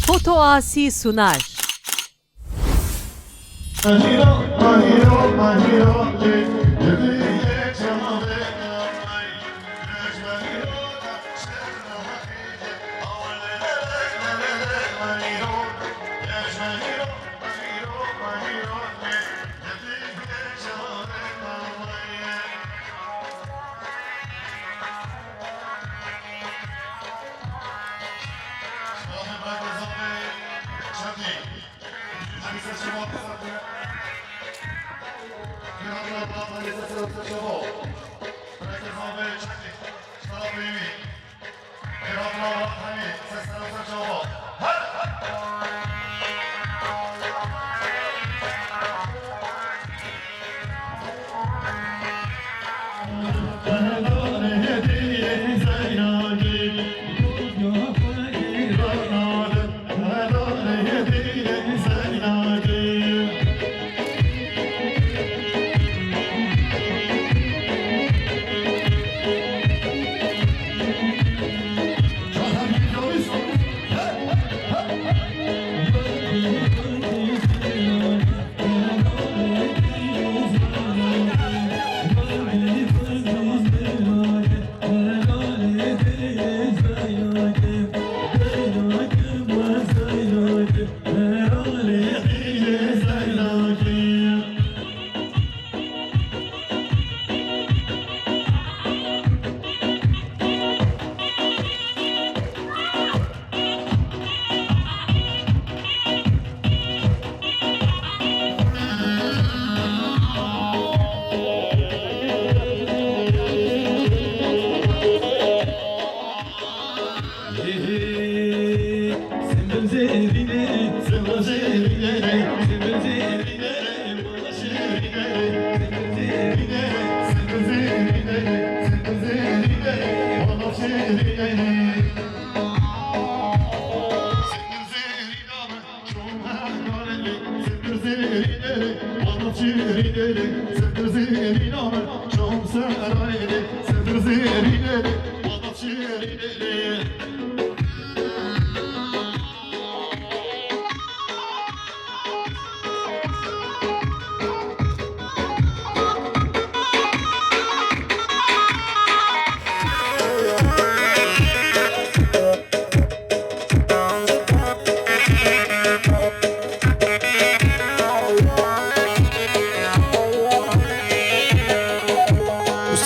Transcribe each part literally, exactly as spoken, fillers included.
Foto Asi sunar.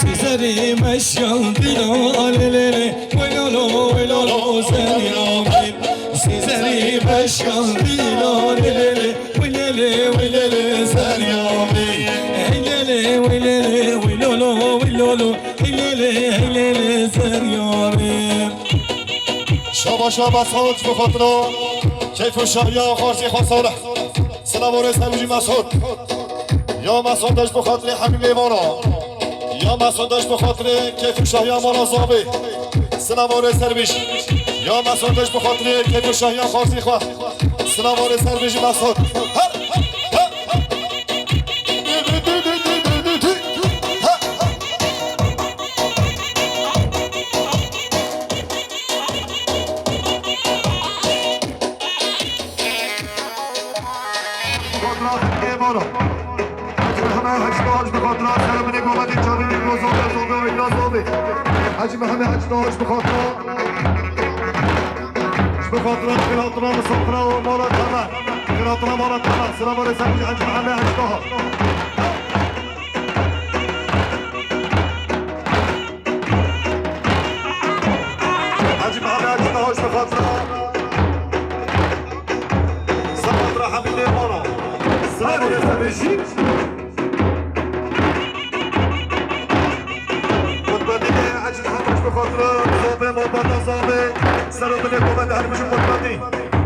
Sizleri meşyan dila lelele, welolo, welolo, Seryamî. Sizleri meşyan dila lelele, welele, welele, Seryamî. Hey lele, welele, welolo, welolo, hey lele, hey lele, Seryamî. Şaba şaba sağ ol, bu xatira keyf û şahiya xarsî xwe salih. Silav û rêz her bijî Mesûd. Ya Mesûd, ez bi xatirê hemî mêvana. Ya Mesûd, ez bi xatirê keyf û şahiya mala zavê. Silav û rêz her bijî. Ya Mesûd, ez bi xatirê keyf û şahiya xarsî xwe. Silav û rêz her bijî Mesûd. Her, her, her, her. Kontra ê mano. Hacı Mehmet Hacı Doğaç bu kontra. Selamını Gomet'in çabini Gozol'da Zol'da oyna Zol'da. Hacı Mehmet Hacı Doğaç bu kontra. Bu kontra Kıratına mı sofra o mola tamam. Kıratına mola tamam. Sıra var ise Hacı Mehmet Hacı Doğaç. Hacı Mehmet Hacı Doğaç bi xatira. Sabah Rahmi Lemano. Sabah Rahmi. Kutbetî Hacı Mehmet Hacı bi xatira. Sabah Mabata Sabah. Serok Lemano her bir kutbetî.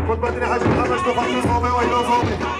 Kutbetî Hacı Mehmet Hacı bi xatira. Sabah Wayla Sabah.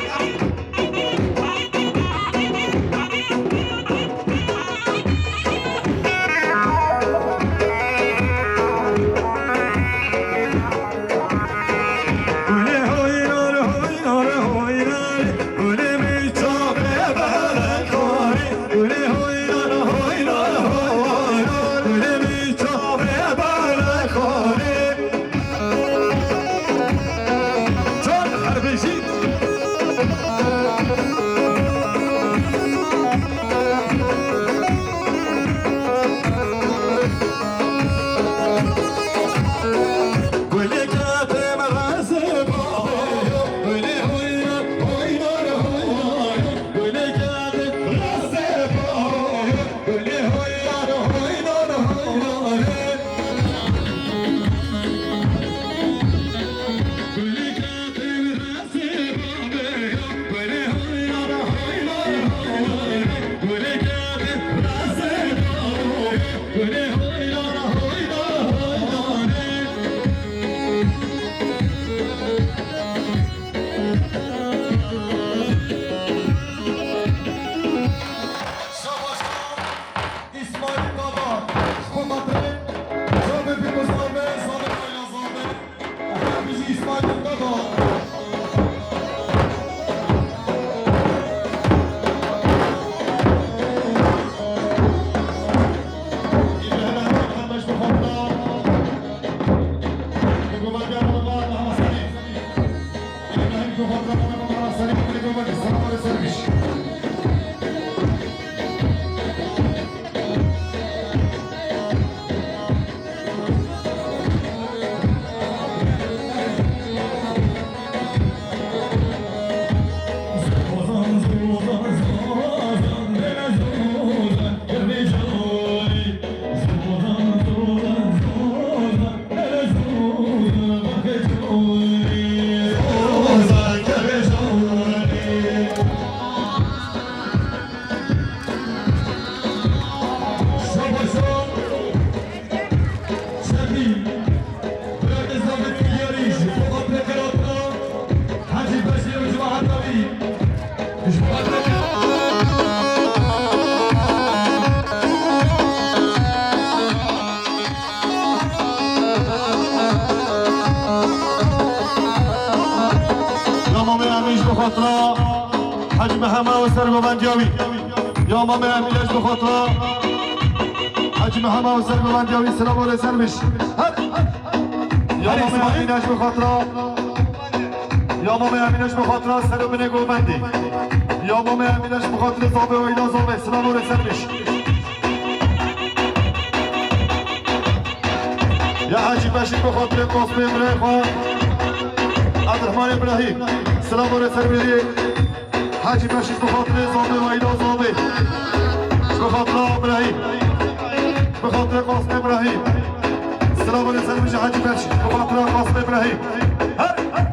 Hacî Mehema û sergovendiya wî. Ya Mamê Emîne ji bo xatira Hacî Mehema û sergovendiya wî, silav û rêz ser bî. Her, her. Ya Mamê Emîne ji bo xatira, ya Mamê Emîne ji bo xatira ser û binê govendê. Ya Mamê Emîne ji bo xatira zavê û îla zavê, silav û rêz ser bî. Ya Hecî Beşîr, bi xatirê qasmê birayê xwe Abdurrahman Îbrahîm, silav û rêz ser bî. Hecî Beşîr, bi xatirê zavê û îla zavê, bi xatira Îbrahîm, bi xatirê qasmê Îbrahîm, silav û rêz ser bî. Hecî Beşîr, bi xatira qasmê Îbrahîm. Her, her.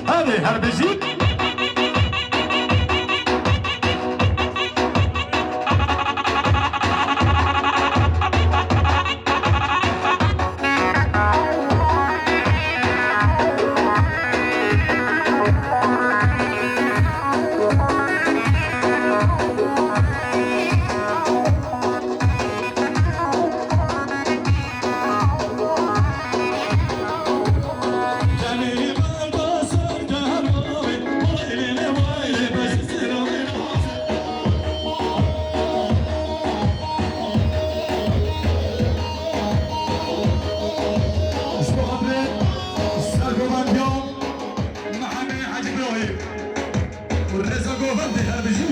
Hadi her bijî. Ji bo xatirê sergovendiya Mehemê Hecî Birayî û rêza govendê her bijî.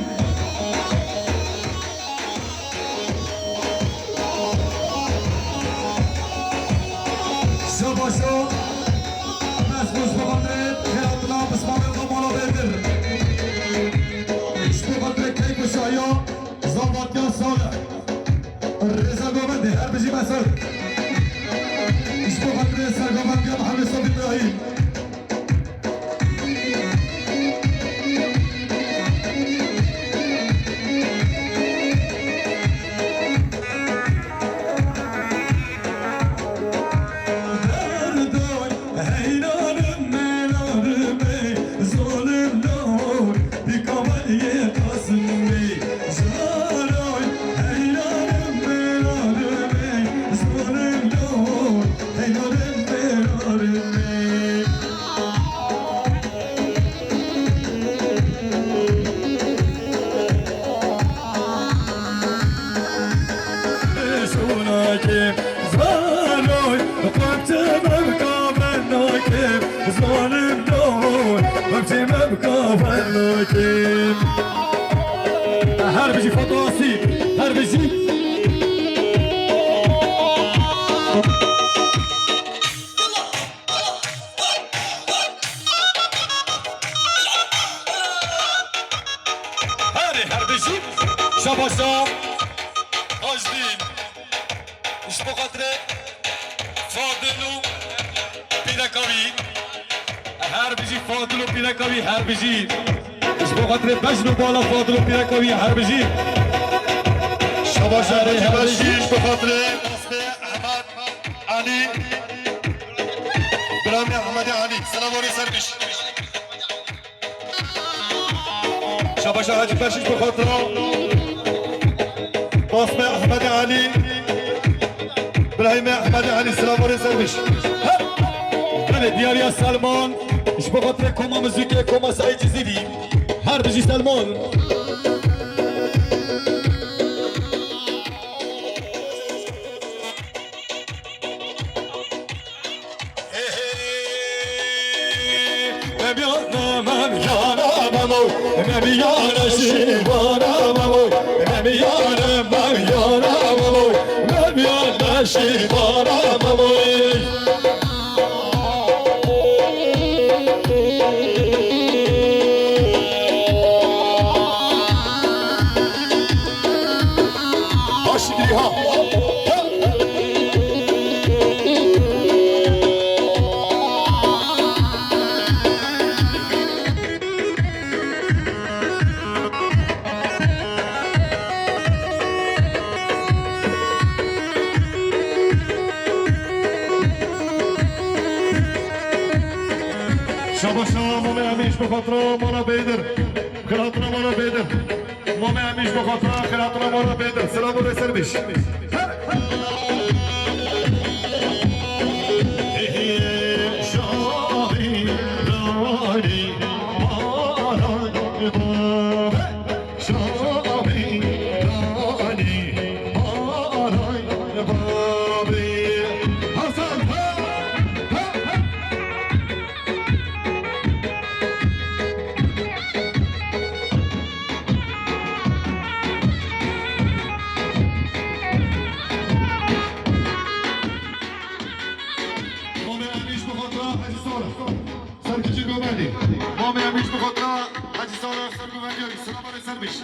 Şabaşo, bes bo ji bo xatirê xêratina pismamê xwe mala bêtir. Ji bo xatirê keyf û şahiya zavatiya Salih. Rêza govendê her bijî Mesud. Ji bo xatirê sergovendiya Mihemed Sabî Îbrahîm. Zalim doy, wekî me bi kafen nakim. Her bijî Fato Asî, her bijî. Herê her bijî. Şabaşa Ajdîn. Ji bo xatirê Fadil û pîreka wî. Her bijî Fadil û pîreka wî, her bijî. Ji bo xatirê bejn û bala Fadil û pîreka wî, her bijî. Şabaş Herê Hecî her Beşîr, bijî. Ji bo xatirê Ehmed Elî. Biramê Ehmedê Elî. Silav û rêz ser bî. Şabaşa Hacî Beşîş bi xatira Qasmê Ehmedê Elî, Birahîmê Ehmedê Elî, silav û rêz ser bî. Her. Belê, diyariya Selman, ji bo xatirê koma muzîkê, koma Seîd Cizîrî. Her bijî Selman. Memiyane, memiyane, memo, memiyane, şîvane, memo, memiyane, memiyane, memo, memiyane, şîvane, memo. Xatira mala Bêdir. Xêr hatina mala Bêdir. Mame Emîş bi xatira xêr hatina mala Bêdir. Silav û rêz ser bîş. Mame Emîş bi xatira Hecî Salih. Serkiçî Govendî. Mame Emîş bi xatira Hecî Salih ser Govendî. Silav û rêz ser bîş.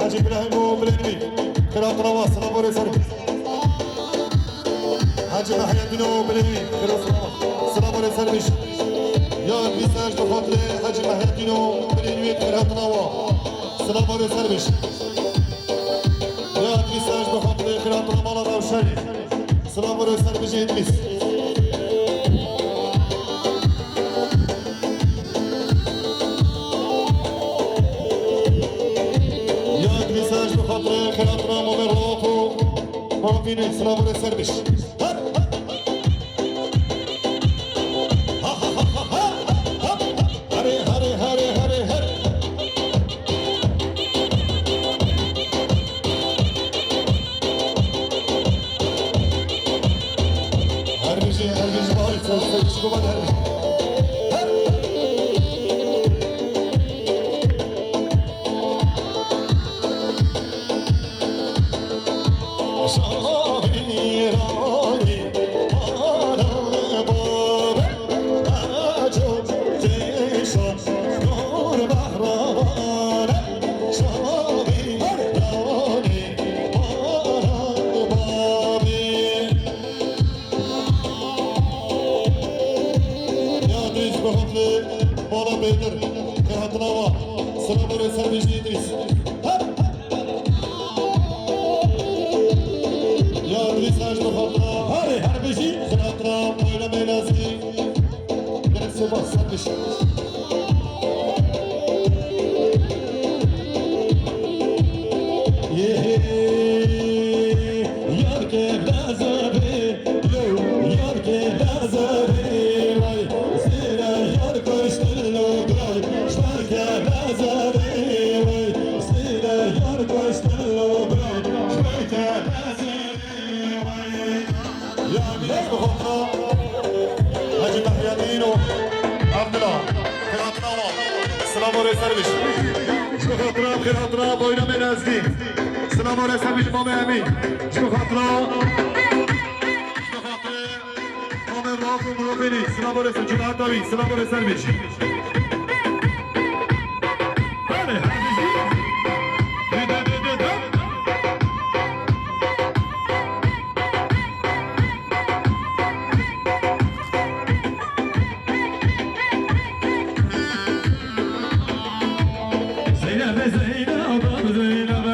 Hacı İbrahim û Bilênî, xêr hatina we, silav û rêz ser. Hacı Mehyedîn û Bilênî, xêr û silav, silav û rêz ser bî. Ya Îdrîs Hec bi xatirê Hacı Mehyedîn û Bilênî, xêr hatina we, silav û rêz ser bî. Ya Îdrîs Hec bi xatirê xêr hatina mala Rewşenê. Silav û rêz ser bijî Îdrîs. Ya Îdrîs Hec bi xatirê xêr hatina mamê Rauf û Ravînê, silav û rêz ser bij. Herê, herê, herê, herê, herê. Her bijî, her bijî, bari sen, sen çikovan her bijî. Her. Ya Îdrîs, bi xatirê mala Bêdir, xêr hatina we. Silav û rêz ser bijî Îdrîs. Ya Îdrîs Hec bi xatirê. Herê, her bijî. Xêr hatina Bayramê Lezgî. Gelek spas, ser bijî. Yê, yar ke lazare, yo, yar ke lazare, vay, sira yar koştun lo bray, şar ke lazare, vay, sira yar koştun lo bray, şar ke lazare. Ya Emîn, ji bo xatir Hecî Mehyedîn û Evdila, xêr hatina wan. Silav û rêz ser bî. Ji bo xatir, xêr hatina Bayramê Lezgî. Silav û rêz ser bî ji Mamê Emîn. Ji bo xatir, ji bo xatir Mamê Rauf û Mirovênî. Silav û rêz ser, Cîna Dawî. Silav û rêz ser bî. Zeynep, Zeynep, Zeynep,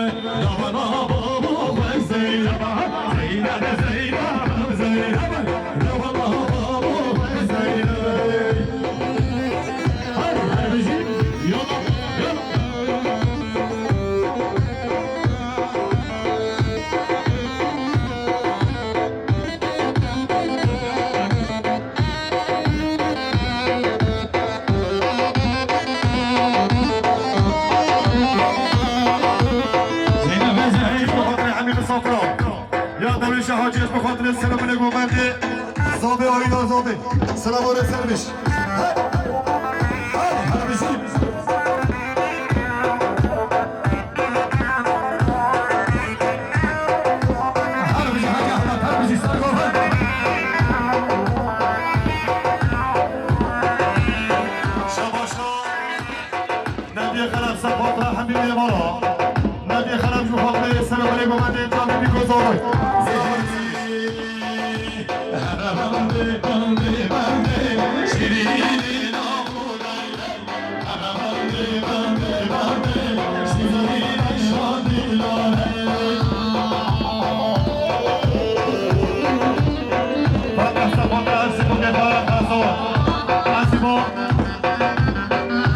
davana baba, Zeynep, Zeynep, Zeynep, Zeynep. Zeynep, Zeynep, Zeynep, Zeynep. Ya Derwêşa Hacî, ez bi xatirê Selaminê Govendê, Zabê Ayîna Zabê. Selav û rêz ser bî. Her, her, her bijî. Her bijî, Hacî Ehmed, her bijî, ser govend. Şabaş. Nebiyê Xelef ser xatira hemî mêvana. Nebiyê Xelef ji xatirê Selaminê Govendê camê Bîko Zarok.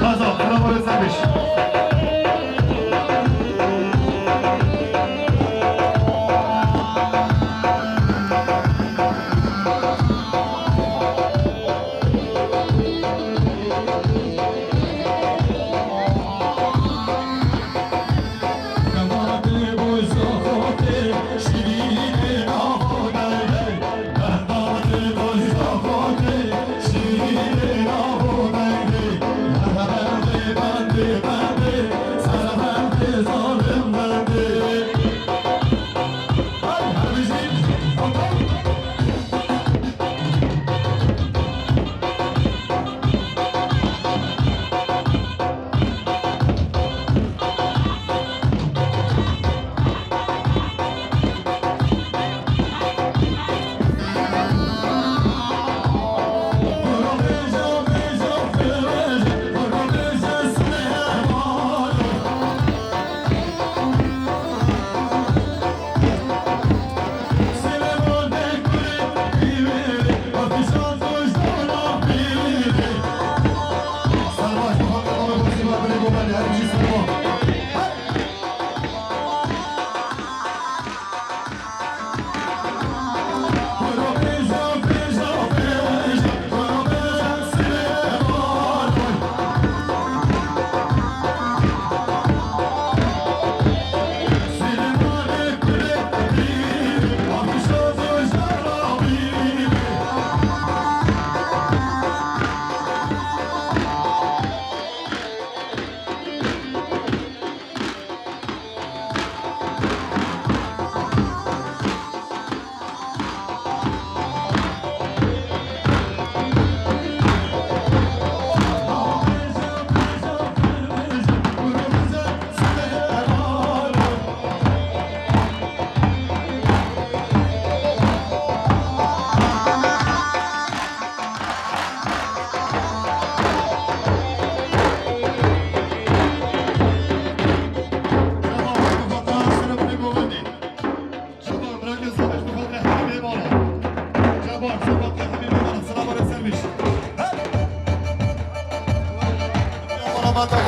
Xaza, bravo, Resemiş.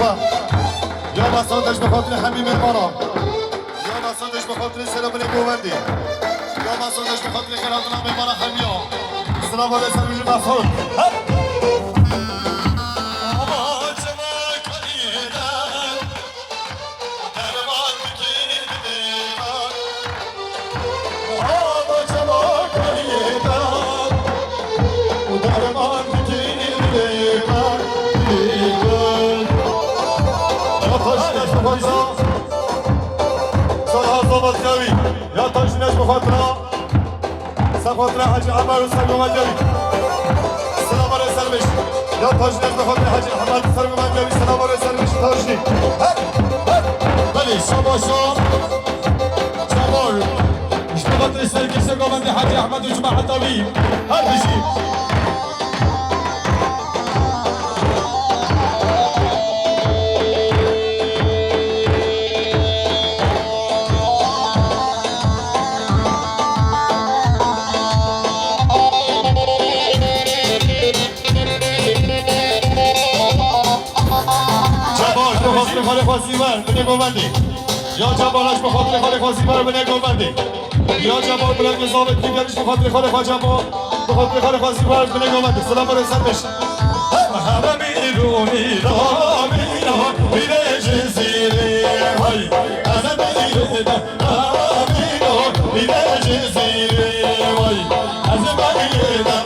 Ya Mesut, ez bi xatirê hemî mêvanan. Ya Mesut, ez bi xatirê selamê govendê. Ya Mesut, ez bi xatirê xêrhatina mêvana hemiya. Silav û rêz ser min ji Mesut. Hey! Ya taşî neş bi xatira. Ser Hazar Batkawî. Ya taşî neş bi xatira. Ser xatira Hecî Emer û ser govendê wî. Silav û rêz ser min. Ya taşî neş bi xatira Hecî Emer û ser govendê wî. Silav û rêz ser min. Taşî. Hey! Hey! Belê, şabaşa. Çavar. Ji bo xatirê serkêşa govendê Hecî Ehmed û cemaeta wî. Her bijî. Cabar, ji bo xatirê xalê xwe Zîver, binê govendê. Ya Cabar, ji bo xatirê xalê xwe Zîver, binê govendê. Ya Cabar, bila ke zavê tî geliş, ji bo xatirê xalê xwe Cabar, ji bo xatirê xalê xwe Zîver, binê govendê. Silav û rêz ser min. Hey! Hemî rûnî ramîna, bîrê ji zîrê, hey. Ez ê bîrê de ramîna, bîrê ji zîrê, hey. Ez ê bîrê de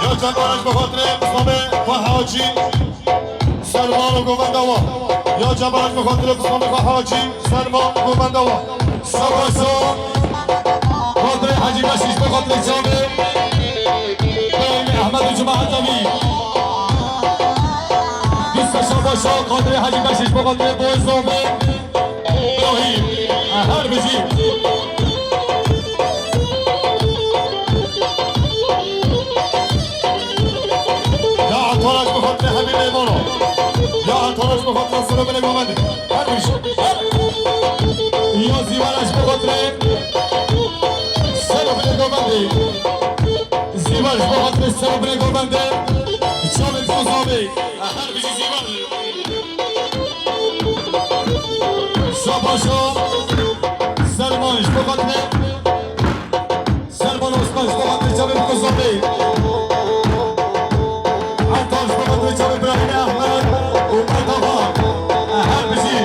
Ya Cabar, ji bo xatirê Bislamê xwe Hacî, Servan û govenda wan. Ya Cabar, ji bo xatirê Bislamê xwe Hacî, Servan û govenda wan. Şabaşo. Xatirê Hecî Beşîş, ji bo xatirê çavê Birahîmê Ehmed û cemaeta wî. Dîsa şabaşo, xatirê Hecî Beşîş, ji bo xatirê boyê zovê Birahîm. Her bijî. Ya Etara, ji bo xatirê hemî mêvana. Ya Etara, ji bo xatirê sero binê govendê. Her bijî. Ya Zîwara, ji bo xatirê sero binê govendê. Zîwar, ji bo xatirê sero binê govendê. Çavê Kozavê. Her bijî Zîwar. Şabaşo. Selman, ji bo xatirê Selman Osman, ji bo xatirê çavê Kozavê. Ertan, ji bo xatirê çavê Birahîmê Ehmed û Mehmet Axa. Her bijî.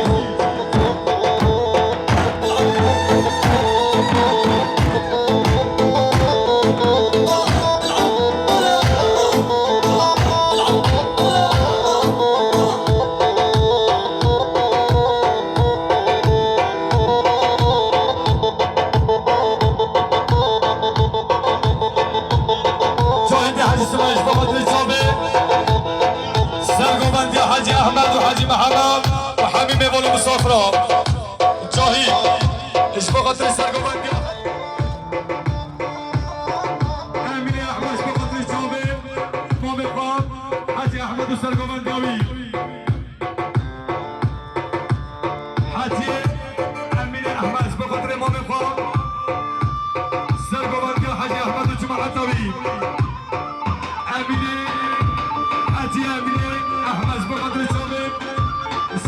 Şahidê Hecî Sima, ji bo xatirê çavê sergovendiya Hecî Ehmed û Hecî Mihemed û hemî mêvan û misafira. Cahî, ji bo xatirê sergovendiya Emînê Ehmed, ji bo xatirê çavê mamê xwe Hecî Ehmed û sergovendiya wî. Hecî Emînê Ehmed, ji bo xatirê mamê xwe sergovendiya Hecî Ehmed û cemaeta wî. Emînê, Hecî Emînê Ehmed, ji bo xatirê çavê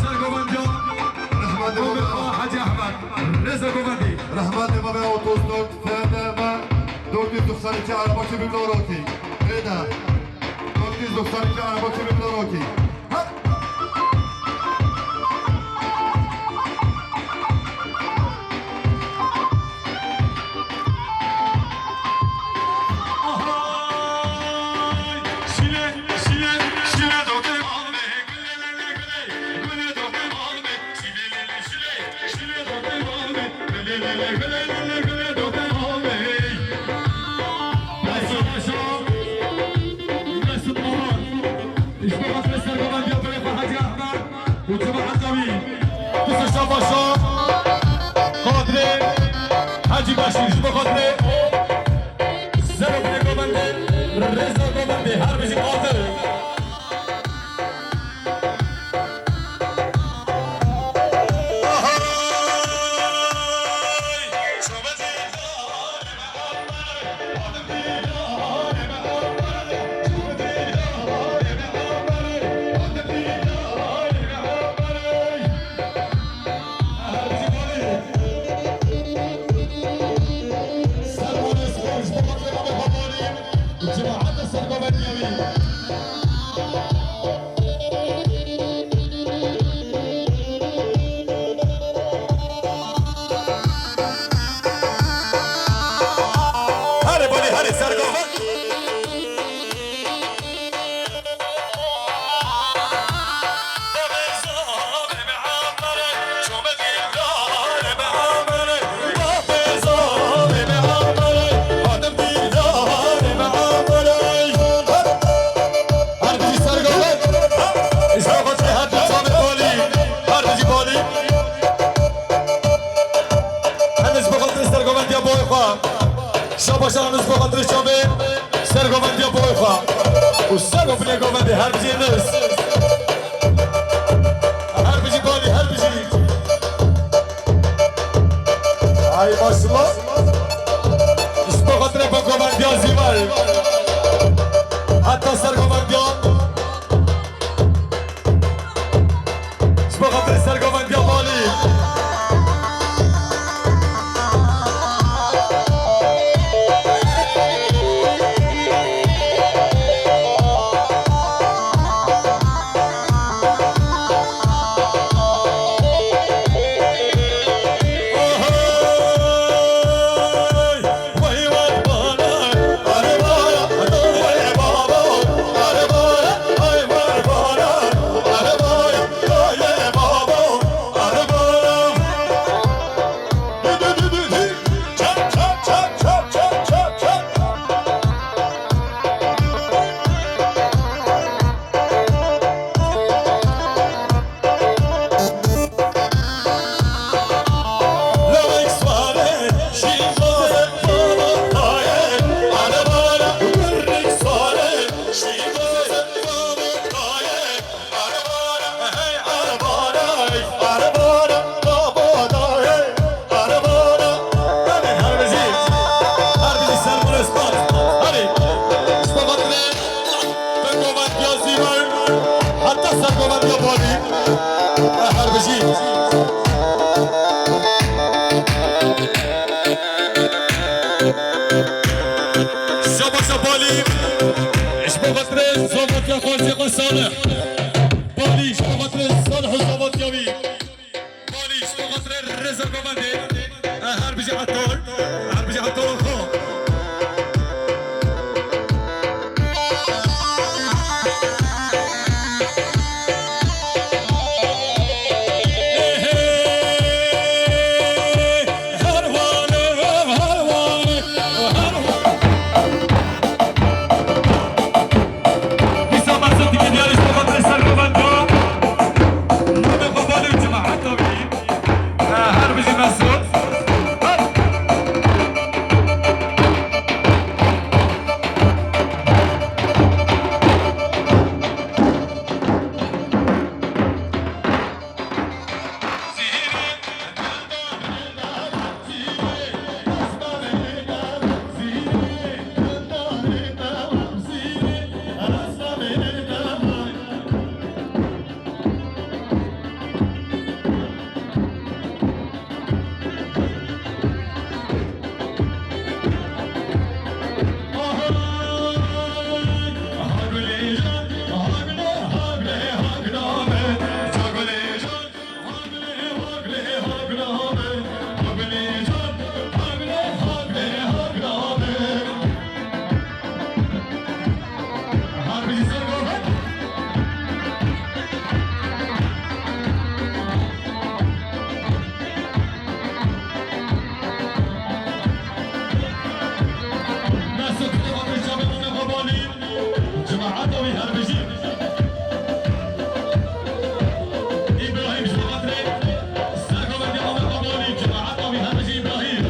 sergovendiya mamê xwe Hecî Ehmed. Rêza govendî. Rehmetê me be otuz dört F D M dört yüz doksan iki araba kimin Norokî. Rêde. Dört yüz doksan iki araba kimin Norokî. Ji bo xatirê sergovendiya birê xwe Hecî Ehmed û cemaeta wî. Dîsa şabaşo xatirê Hecî Beşîr, ji bo xatirê serokê govendê, rêza govendê, her bijî Qadir. Ahay! Çavê Her bijî sergovet. Ji bo xatirê her du çavê balî. Her bijî balî. Em ji bo xatirê sergovendiya boyê xwe. Şabaşa em ji bo xatirê çavê sergovendiya boyê xwe. Û ser û binê govendê her bijî nus. Her bijî balî, her bijî. Ay maşallah. Ji bo xatirê be govendiya zîver. Heta ser govendiya. Ji bo xatirê sergovendiya balî. Her bijî, her bijî sermûr espan. Herî, ji bo xatirê Bi govendiya zîver heta ser govendiya balî. Her bijî. Şabaşa balî. Ji bo xatirê zavetiya xwarzê xwe Salih. Balî ji bo xatirê Salih û zavetiya wî. Balî ji bo xatirê rêza govendê. Her bijî Etor, her bijî Etor xwe. Dîsa me sotîkê diyarî ji bo xatirê sergovendiya. Namê xwe balê û cemaeta wî. Her bijî Mesûd. Cemaeta wî her bijî. Îbrahîm ji bo xatirê sergovendiya Amerîka Balî, cemaeta wî her bijî Îbrahîm.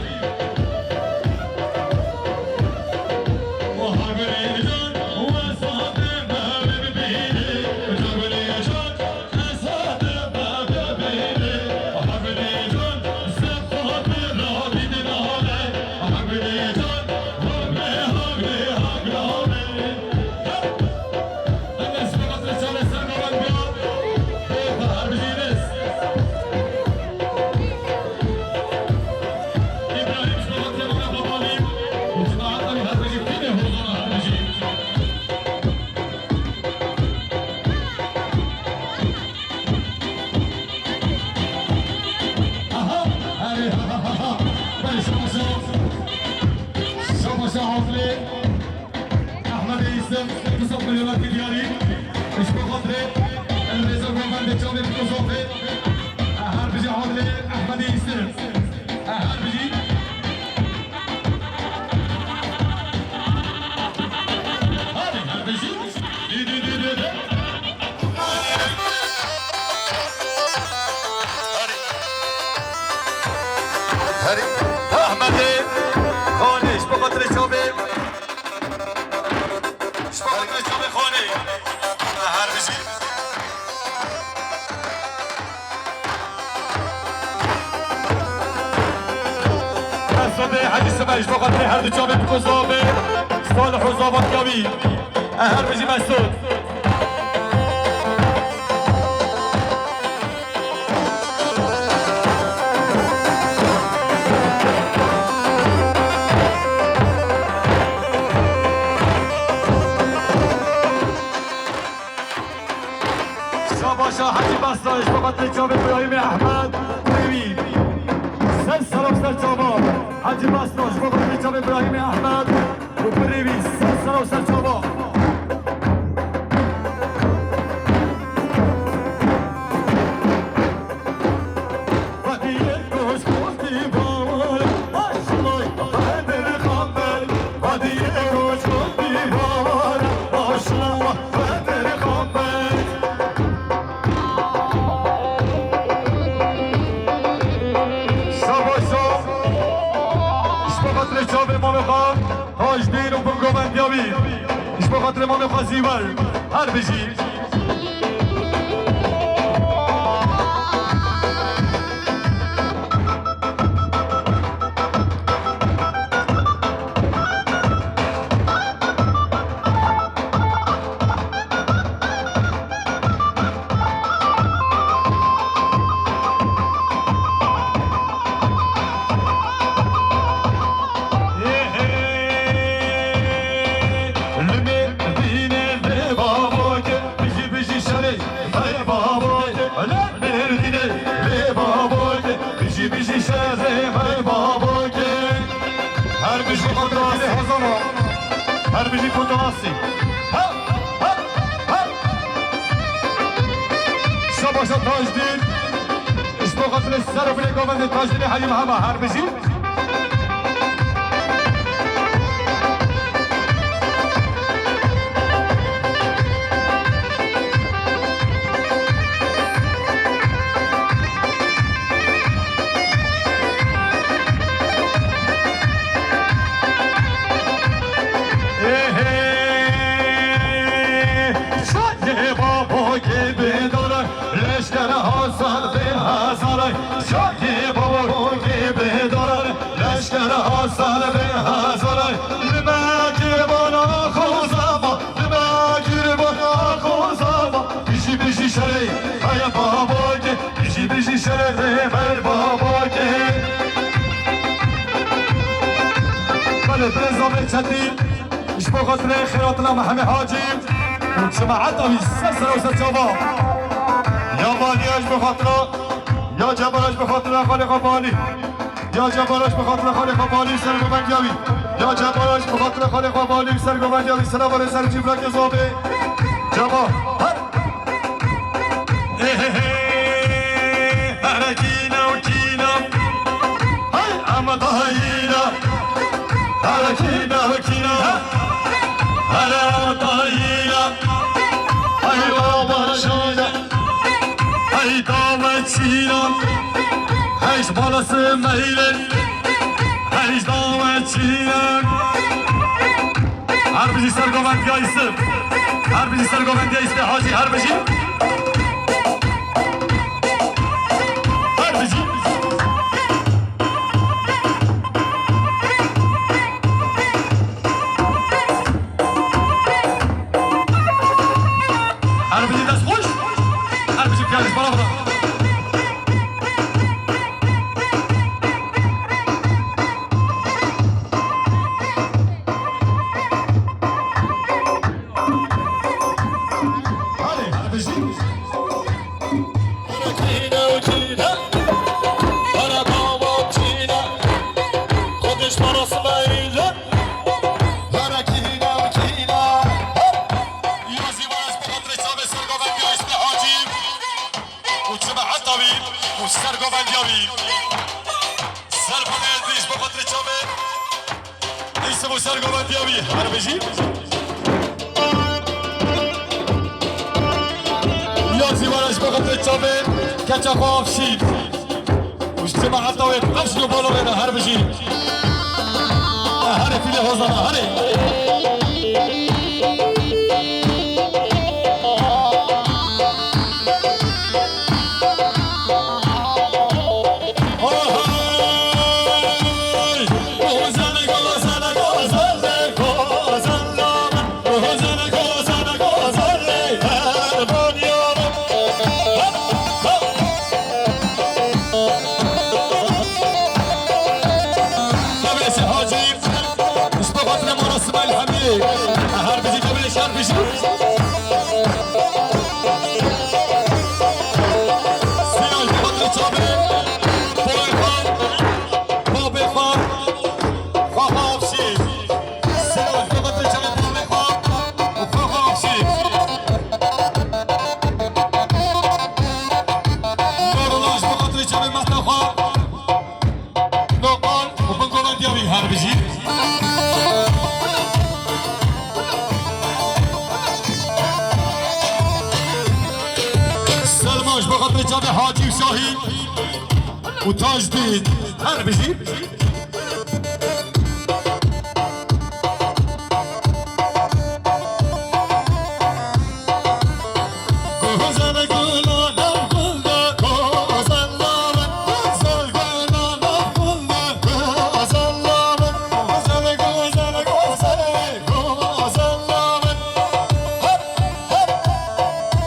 Du sed milyonekî diyarî. Ji bo xatirê rêza govendê çavê bi kozafê. Her bijî Adilê Ehmedî Îstir. Her bijî. Hadi her bijî. Dü, dü, dü, dü, dü. Herî. Ehmedê Xanê ji bo xatirê çavê. Ji bo xatirê çavê Xanê. Her bijî. Mesûdê Hecî Sibey ji bo xatirê her du çavê bi kozavê. Salih û zavatkiya wî. Her bijî Mesûd. Şabaşa Hecî Basra ji bo xatirê çavê Birahîmê Ehmed Kurê wî. Ser sera û ser çava Hecî Basra ji bo xatirê çavê Birahîmê Ehmed û Kurê wî. Ser sera û ser çava. Şabaşo. Ji bo xatirê çavê mamê xwe Tajdîn û bingovendiya wî. Ji bo xatirê mamê xwe Zîwer. Her bijî. Li Mêrdînê lê bavokê, bijî bijî şerê, hey bavokê. Li Mêrdînê lê bavokê, bijî bijî şerê, hey bavokê. Her bijî Fotoğrafçı Hazano. Her bijî Fotoğrafçı. Ha, ha, ha. Şabaşa Tajdîn. Ji bo xatirê ser û binê govendê Tajdînê Hecî Mehema her bijî. Şayê babo gibi dore, leşker Hasan bin Hasanay. Şayê babo gibi dore, leşker Hasan bin Hasanay. Lime kirbana xozama, lime kirbana xozama. Bijî bijî şerê, heye babo ki. Bijî bijî şerê rêber baba ke. Belê, birêz Amê Çetîn, ji bo xatirê xêratina Mehemê Hacî û cemaeta wî ser sera û ser çava. Ya Balî ji bo xatira, ya Cebara ji bo xatira xalê xwe Balî. Ya Cebara ji bo xatira xalê xwe Balî ser govendiya wî. Ya Cebara ji bo xatira xalê xwe Balî ser govendiya wî. Selav were ser cîvrakê Zobê. Ceba. Her. Herekîna û kîna. Hey, ama dayîna. Herekîna û kîna. Here ama dayîna. Hey, baba şana. Hey, dawetçîna. Hey, balası meylin. Hey, dawetçîna. Her bijî ser govendiya Îsê. Her bijî ser govendiya Îsê Hacî, her bijî. Her bijî. Her bijî dest xweş. Her bijî piyanîst bala bala. Hadi, her bijî. Sergovendiya wî her bijî. Ya zîvara ji bo xatirê çavê keça xwe Afşîn û ji cemaeta wê qeşn û bala wê re her bijî. Herê fîlê hozana herê. Hacî, ji bo xatirê mala Sima Elhemî, her bijî, her bijî. Siyal, Xatirê Çavê, Boy Xan, Babê Xan, Xaxa Afşî. Siyal, Xatirê Çavê, Babê Xan, Xaxa Afşî. Norola, ji bo Xatirê Çavê, Mehta Xan. Noqal û bingovendiya wî her bijî. Selma ji bo xatirê çavê Hacî û Şahî û Tajdîn her bijî.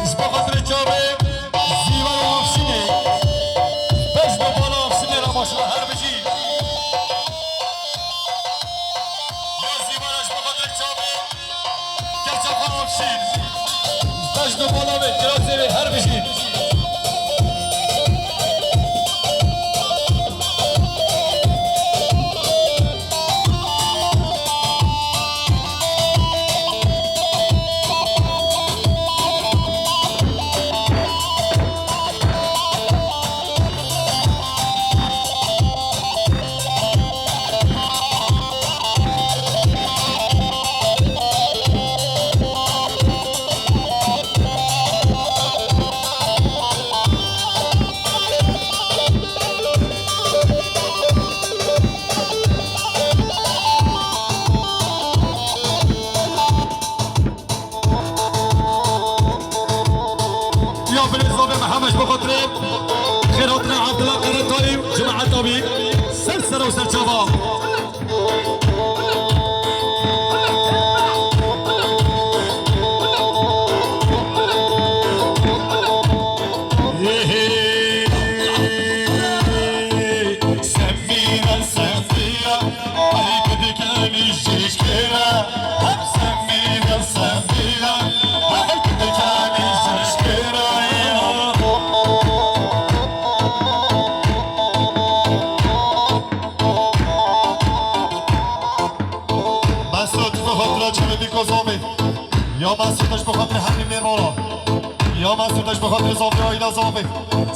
Ji bo xatirê çavê Zîvan û Afşînê, bejn û bala Afşînê re maşallah her bijî. Ya Zîvana ji bo xatirê çavê, keça xwe Afşîn. Bejn û bala wê, kirazê wê her bijî. Ya bilê zavê Mihemed ji bo xatirê xêr hatina Abdullah Qeretayî û cemaeta wî ser sera û ser çava. Semîra, Semîra, ay ku dikenî şişkira. Hep Semîra, Semîra, ay ku dikenî şişkira. Mesut, bi xatira çavê Bîko Zavê. Ya Mesut, ji bo xatirê hemî mêrmana. Ya Mesut, ji bo xatirê Zavê, aîla Zavê.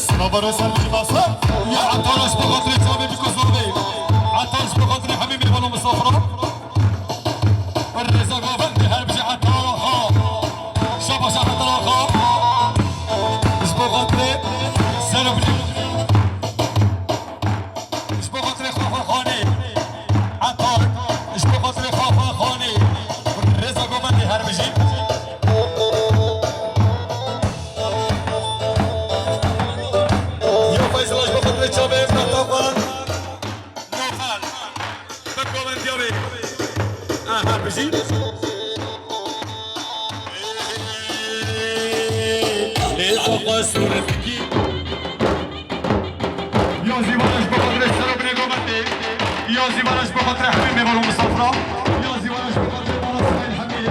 Sina bere ser bijî Mesut. Ya Etar, ji bo xatirê çavê Bîko Zavê. Etar, ji bo xatirê hemî mêrmana misafira. Rêza govendê her bijî Etar axa. Şabaş Etar axa. Ji bo xatirê ser bijî. Ji bo xatirê Xaxa Xanê. Etar, ji bo xatirê Xaxa Xanê. Rêza govendê her bijî. Ya Feyzula, ji bo xatirê çavê Mehta Xan. Noxal. Bi govendiya wê. A, her bijî. Lê xwe xwe sûr dikî. Ya Zîvana ji bo xatirê ser û binê govendê. Ya Zîvana ji bo xatirê hemî mêvan û misafira. Ya Zîvana ji bo xatirê mala Sima Elhemî.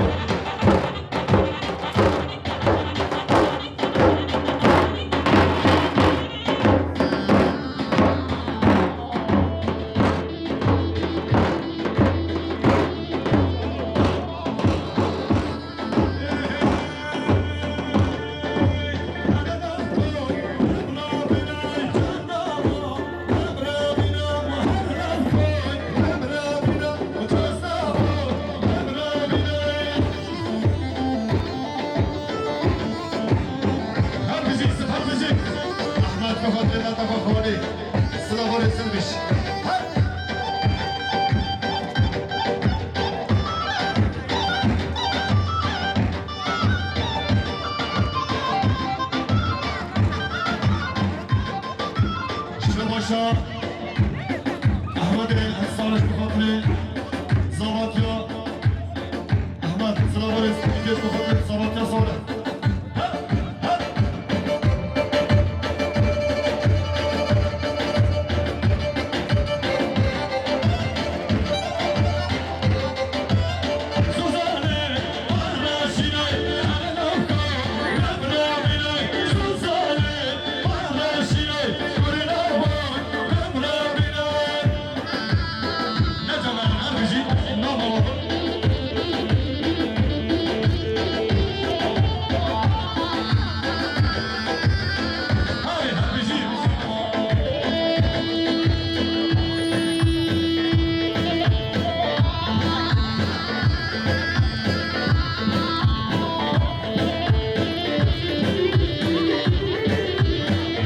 Silav û rêz, Tirkiyê, Sabatya sor e.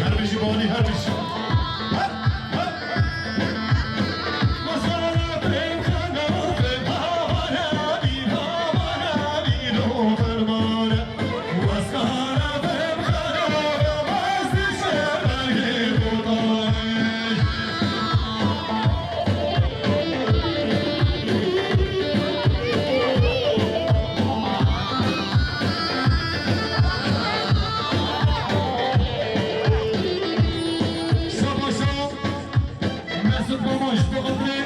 Her bijî Bonî, her bijî. Şabaşa Mesut Mama ji bo xatirê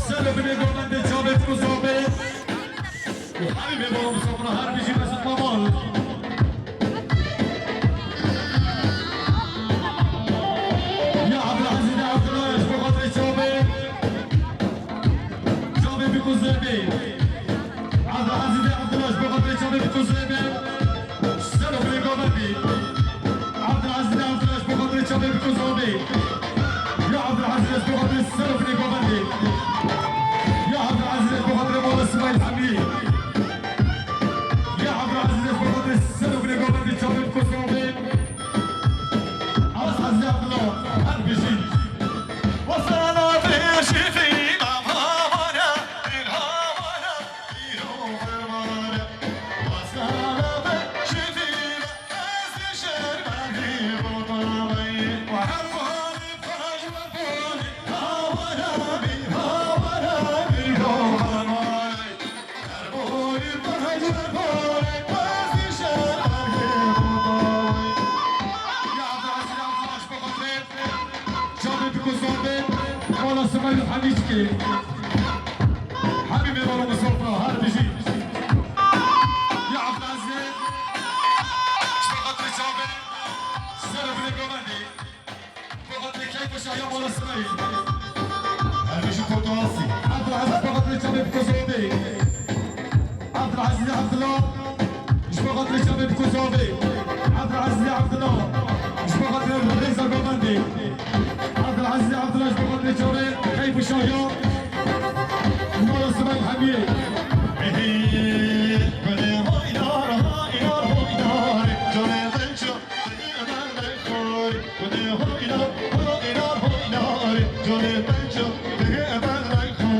ser û binê govendê çavê dikuzavê. Û hemî mêvanan misafira her bijî Mesut Mama. Ya Abdulazîz Abdullah ji bo xatirê çavê. Çavê bikuzê bê. Abdulazîz Abdullah ji bo xatirê çavê bikuzê bê. Ser û binê govendê. Abdulazîz Abdullah ji bo xatirê çavê bikuzê bê. Ya Abdulazîz ji bo xatirê ser û binê govendê. Ya Abdulazîz ji bo xatirê Mola Sibay Hemî. Ya Abdulazîz ji bo xatirê ser û binê govendê çavê bikuzê bê. Abdulazîz Abdullah her bijî. Wesela bê şîfî. Çavê bikuzavê, Mola Sibay Hemî çikê. Hemî mêvanan misafira, her bijî. Ya Abdulazîz, ji bo xatirê çavê, ser û binê govendê. Ji bo xatirê keyf û şahiya Mola Sibay. Her bijî Kurtasî. Abdulazîz ji bo xatirê çavê bikuzavê. Abdulazîz Abdullah. Ji bo xatirê çavê bikuzavê. Abdulazîz Abdullah. Ji bo xatirê rêza govendê. Abdulazîz Abdullah ji bo xatirê çavê keyf û şahiya Mola Sibay Hemiyê. Gunê haydar, haydar, haydar, canê min çi, gunê haydar, haydar, haydar, canê min çi, gunê haydar, haydar.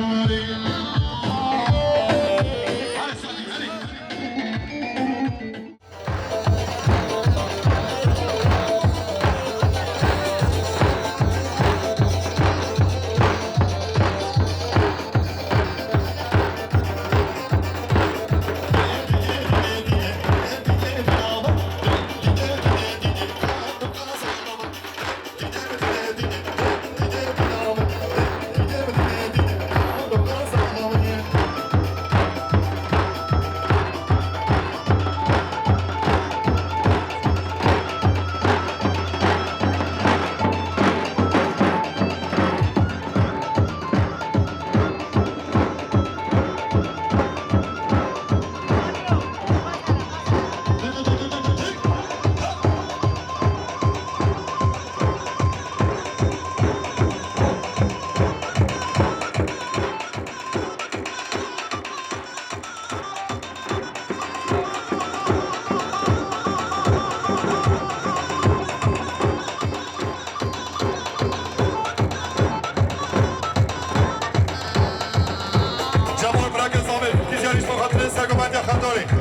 Cemal Birakê Samî, tîjarî ji bo xatirê sergovendiya Xendorê.